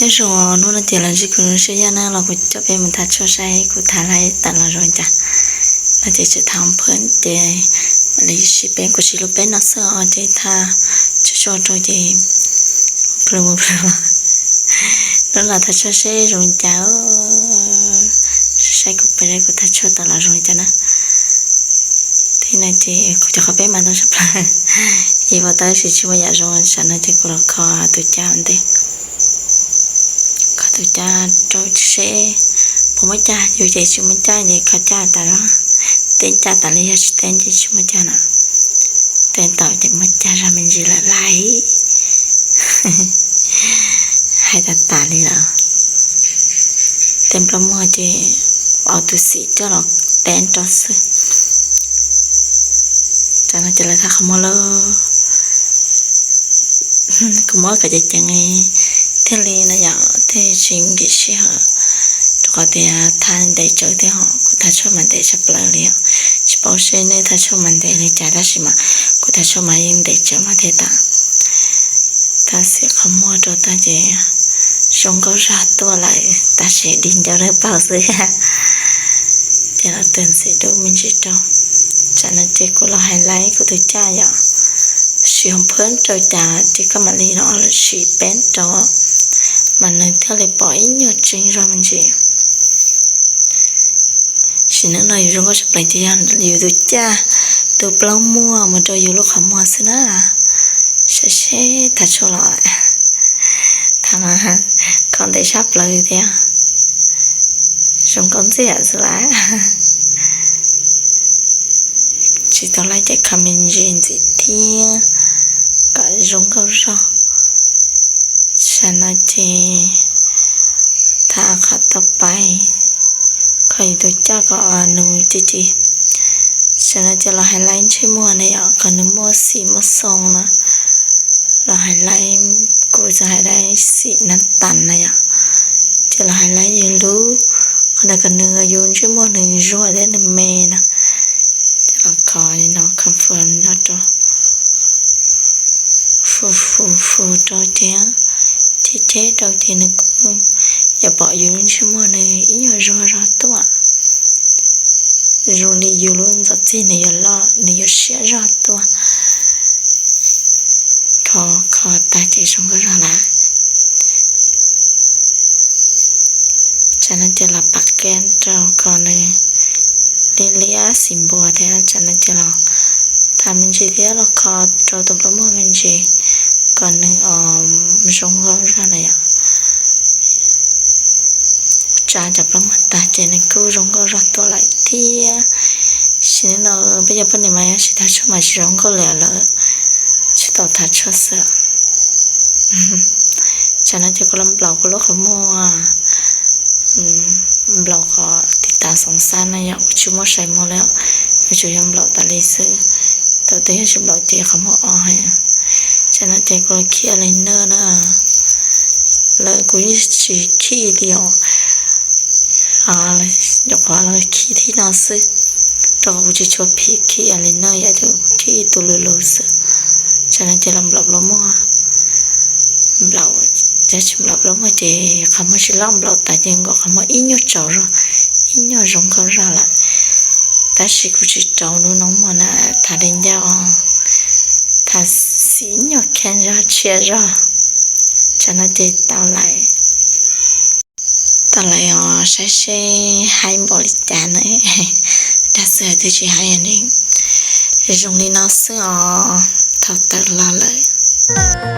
Nyob zoo, hnub no ces los ntsib kuv zoo siab yaj na los kuv coj peb mus tham tshuaj saib kuv tham lais tawm los zoo cas. No ces tseem tham phwb ces mam li sib peb, kuv siv lub peb no xwb os ces tham tshuaj rau ces plw mus plw los. Hnub no tham tshuaj seb zoo cas, saib kuv peb kuv tham tshuaj tawm los zoo cas na. Thiab no ces kuv cov qhov peb mas ntau tshaj plaws, yus ua tau tab sis tsis muaj yam zoo, tsam no ces kuv los kho tus caj ua ntej. Kho tus caj rau seb puas muaj caj, yus ces tsis muaj caj ces kho caj tas, teb caj tas li, yog tsis teb ces tsis muaj caj na. Teb tau ces muaj caj zog me ntsis lawm lauj. Hais tas tas li lawm. Tej nplooj muag ces ua tus xim coj los teb rau xwb. Tsam no ces lawv tham qhov muag lawm. Kuv muab kom ceev ceev thiaj li no yom, thiaj tsis nkim sij hawm, rau qhov tias tham ntev tsawv thiab ho kuv tham tshuaj mas ntev tshaj plaws li os. Tsis paub seb nej tham tshuaj mas ntev li cas tab sis mas kuv tham tshuaj mas yeej ntev tsawv mas thiaj tas. Tham xim qhov muag rau tag ces zoo nkauj zog tuaj lawm tab sis dig ncauj dawb paug xwb. Ces los twg ntxim dub me ntsis rau. Tsam no ces kuv los hais laiv kuv tus caj yom, siv hoos phwb rau cas ces koj mam li los siv peb rau, mas nws thiaj li pom ib nyuag tseeb zog me ntsis. Sim neej no yus zoo nkauj tshaj plaws ces yog yus tus caj, tus plaub muag mus rau yus lub qhov muag xwb na. Saib seb tham tshuaj los, tham mas kho ntev tshaj plaws thiab. Zoo nkauj ntxiag xwb lawm. Tsis tau laiv ces kho me ntsis ntxiv thiab kom zoo nkauj zog. Tsam no ces tham qhov tau pais, kho yus tus caj kom nws ci ci. Tsam no ces los hais laiv ntsej muag na yom, kom nws muaj xim muaj xoo na. Los hais laiv, kuv txawm hais laiv xim nab tas na yom. Ces los hais laiv yus lub, qhov ntawd kom nws yus ntsej muag nws zuag thiab nws me na. Ces los kho li no, confirm no rau. Fu fu fu rau ces, cheb cheb rau ces nws kuj yuav pom yus lub ntsej muag nws ib nyuag zuag zog tuaj. Zoo li yus lub ntxuav txig nws yuav loj, nws yuav siab zog tuaj. Kho kho tag ces zoo nkauj zog lawm. Tsam no ces los pam keb rau kom nws liab liab xim npua thiab. Tsam no ces los tham me ntsis thiab los kho rau tus plaub muag me ntsis kom nws zoo nkauj zog na yom. Tsa cov plaub muag tag ces nws kuj zoo nkauj zog tuaj lawm thiab. Sim neej no peb cov poj niam mas yog tsis tham tshuaj mas tsis zoo nkauj li lawm, tsis tau tham tshuaj xwb. Tsam no ces kuv los nplaum kuv lub qhov muag, nplaum qhov tiv tas xoom xab na yom, kuv tsis muaj sai muag li, yuav tsum yog nplaum tas li xwb. Thaum twg yog tsis nplaum ces qhov muag o heev. Tsam no ces kuv los khi eyeliner na, lawv kuv yeej tsis khi li os. Nyuam qhuav los khi thib no xwb, rau qhov kuv tsis tshua phim khi eyeliner yom, ces kuv khi tus lus lus xwb. Tsam no ces los nplaum plaub muag, nplaum, tsis nplaum plaub muag ces qhov muag tsis loj, nplaum tas ces nkaus qhov muag ib nyuag tsaus zog, ib nyuag zoo nkauj zog lawm. Tab sis kuv tsis rau lub noob muag na, tham li ncauj, tham xim nyuag kheej zog tshiab zog. Tsam no ces tau lawm. Tau lawm os, saib seb haib npaum li cas na. Dag xwb hais twb tsis haib li. Zoo li no xwb os, thaum tawm los lawm.